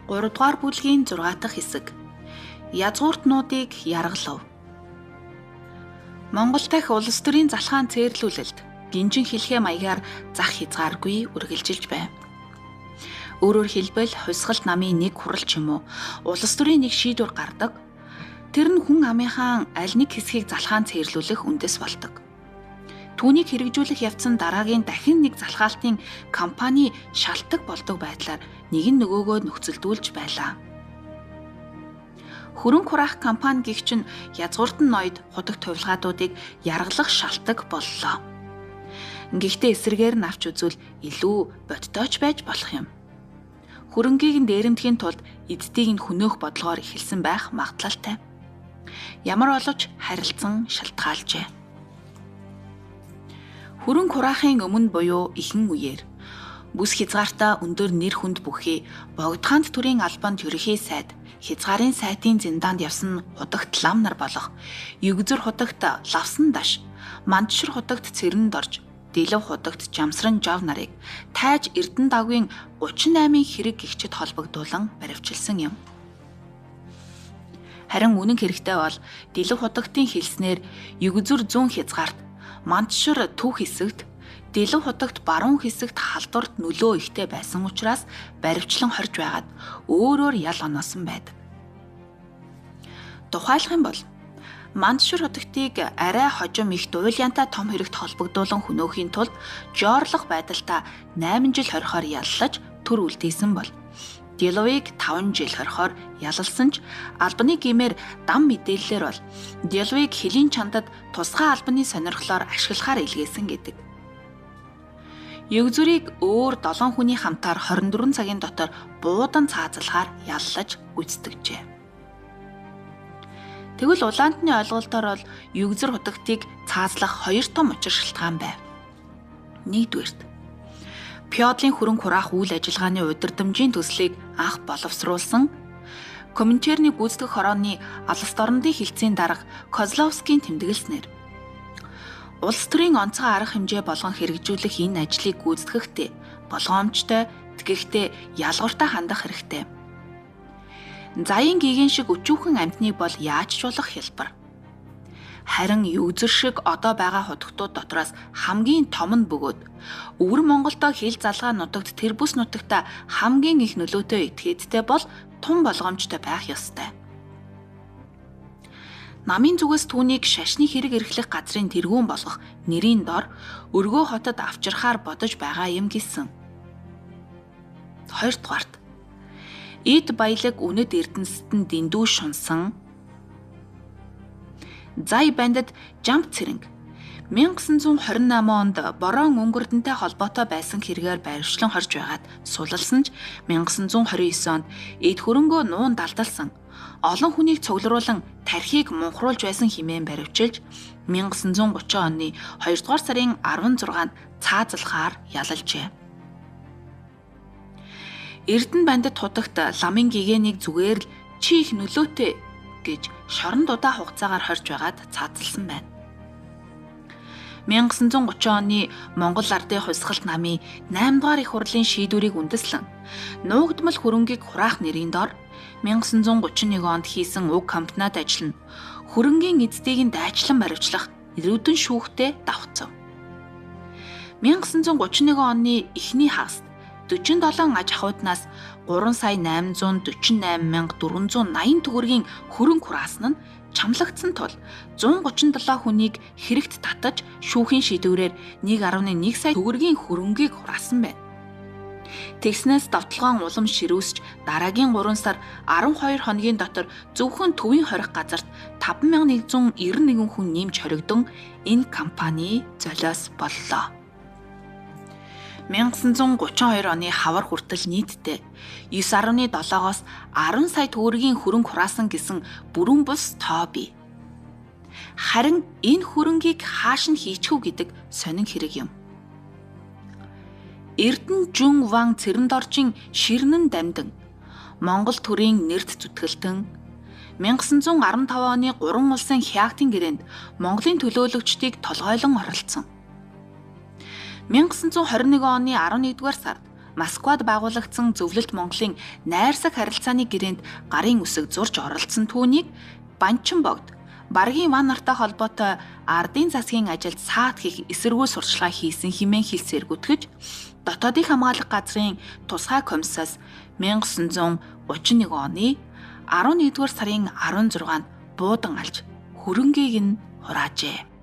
3 дугаар бүлгийн 6 дахь хэсэг. Язгууртнуудыг яргалав. Монгол дахь улс төрийн залхаан цээрлүүлэлт гинжин хэлхээ маягаар зах хязгааргүй үргэлжилж байв. Өөрөөр хэлбэл хувьсгалт намын нэг хурал ч юм уу улс төрийн нэг шийдвэр гардаг. Тэр нь хүн амынхаа аль нэг хэсгийг залхаан цээрлүүлэх үндэс болдог. Түүнийг хэрэгжүүлэх явц нь дараагийн дахин нэг залхаалтын компани шалтгаан болдог байдлаар нэг нь нөгөөгөө нөхцөлдүүлж байлаа. Хөрөнгө хураах компани гихч нь язгууртан ноёд худаг тувилгаадуудыг яргалах шалтгаан боллоо. Гэхдээ эсрэгээр нь авч үзвэл илүү бодтойч байж болох юм. Хөрөнгийг нь дээрэмдэхийн тулд эддийг нь хөнөөх бодлогоор эхэлсэн байх магадлалтай. Ямар боловч харилцан шалтгаалжээ. Хөрөнгө хураахын өмнө буюу ихэнх үеэр бүс хязгаартаа өндөр нэр хүнд бүхий богдхаант төрийн албанд ерөнхий сайд, хязгаарын сайтын зиндаанд явсан худагт лам нар болох Югзөр худагт лавсан даш, Мандшир худагт цэрэнд орж, Дэлв худагт жамсран жав нарыг тайж Эрдэнэ дагвын 38-ын хэрэг гихчэд холбогдуулан баривчилсан юм. Харин үнэн хэрэгтээ бол Дэлв худагтын хэлснээр Югзөр зүүн хязгаарт, Мандшир төв хэсэгт, Дэлв худагт баруун хэсэгт халдварт нөлөө ихтэй байсан учраас баривчлан хорж байгаад өөрөөр ял оноосон байдаг. Тухайлах юм бол Мандшир худагтыг арай хожим их дуйлянтай том хэрэгт холбогдуулан хөнөөхийн тулд жорлох байдалтай 8 жил хорихоор яллаж төр үлдээсэн бол Дэлвийг 5 жил хорихоор ялалсан ч албаны гимээр дам мэдээллээр бол Дэлвийг хөлийн чандад тусгай албаны сонирхлоор ашиглахаар илгээсэн гэдэг. Югзүрийг өөр 7 хүний хамтаар 24 цагийн дотор буудан цаазалгаар яллаж гүйцэтгэжээ. Тэгвэл улаантны ойлголтоор бол Югзүр худагтыг цаазлах хоёр том учир шалтгаан байв. Нэгдүгээрт Пёдлын хөрөнгө хураах үйл ажиллагааны удирдамжийн төслийг анх боловсруулсан Коминтерны гүйцэтгэх хорооны алс дорнодын хилцээний дарга Козловскийн тэмдэглэснээр улс төрийн онцгой арга хэмжээ болгон хэрэгжүүлэх энэ ажлыг гүйцэтгэхдээ болгоомжтой, тэгэхдээ ялгууртай хандах хэрэгтэй. Заян гигэн шиг өчүүхэн амьтныг бол яаж ч болох хялбар. Харин югзөр шиг одоо байгаа худагтууд дотроос хамгийн том нь бөгөөд өвөр Монголдо хил залгаа нутагт тэр бүс нутагта хамгийн их нөлөөтэй этгээдтэй бол тун болгоомжтой байх ёстой. Намын зүгээс түүнийг шашны хэрэг эрхлэх газрын тэргүүн болгох нэрийн дор өргөө хотод авчирхаар бодож байгаа юм гэсэн. Хоёрдугаарт эд баялаг үнэт эрдэнэсэд нь дэндүү шунсан Зай бандад Жамп цэрэнг 1928 онд Борон өнгөрдөнтэй холбоотой байсан хэрэгээр баривчлан хорж байгаад сулалсан ч 1929 онд эд хөрөнгөө нуун далдалсан олон хүнийг цугларуулан тархийг мунхруулж байсан хэмээн баривчилж 1930 оны 2 дугаар сарын 16-нд цаазалхаар ялалжээ. Эрдэнэ бандад худагт ламын гэгэнийг зүгээр л чи их нөлөөтэй гэж шорон дудаа хугацаагаар хорж байгаад цаазалсан байна. 1930 оны Монгол ардын хувьсгалт намын 8 дугаар их хурлын шийдвэрийг үндэслэн нуугдмал хөрөнгийг хураах нэрийн дор 1931 онд хийсэн уг комбинат ажил нь хөрөнгийн эздийг нь дайчлан баривчлах эрүүдэн шүүхтэй давхцав. 1931 оны эхний хагаст 47 аж ахуйднаас 3 сая 848 480 төгрөгийн хөрөнгө хураасан нь чамлагдсан тул 137 хүнийг хэрэгт татаж шүүхийн шийдвэрээр 1.1 сая төгрөгийн хөрөнгийг хураасан байна. Тэгснээс довтлогоон улам ширүүсч дараагийн 3 сар 12 хоногийн дотор зөвхөн төвийн хорих газарт 5191 хүн нэмж хоригдон энэ компани золиос боллоо. 1932 оны хавар хүртэл нийтдээ 9.7-оос 10 сая төгрөгийн хөрөнгө хураасан гэсэн бүрэн бус тоо бий. Харин энэ хөрөнгийг хааш нь хийчихв гэдэг сонин хэрэг юм. Эрдэнэ Жүн Ван Цэрэндоржийн ширнэн дамдын Монгол төрийн нэрт зүтгэлтэн 1915 оны 3 улсын хяагтын гэрээнд Монголын төлөөлөгчдийг толгойлон оролцсон. 1921 оны 11-р сард Москвад байгуулагдсан Зөвлөлт Монголын найрсаг харилцааны гэрээнд гарын үсэг зурж оролцсон түүнийг Банчин богд Баргийн ван нартай холбоотой ардын засгийн ажилд саат хийх эсэргүүц сурталчилгаа хийсэн хэмээн хэлсээр гүтгэж дотоодын хамгаалах газрын тусгай комиссаас 1931 оны 11-р сарын 16-нд буудан алж хөрөнгийг нь хураажээ.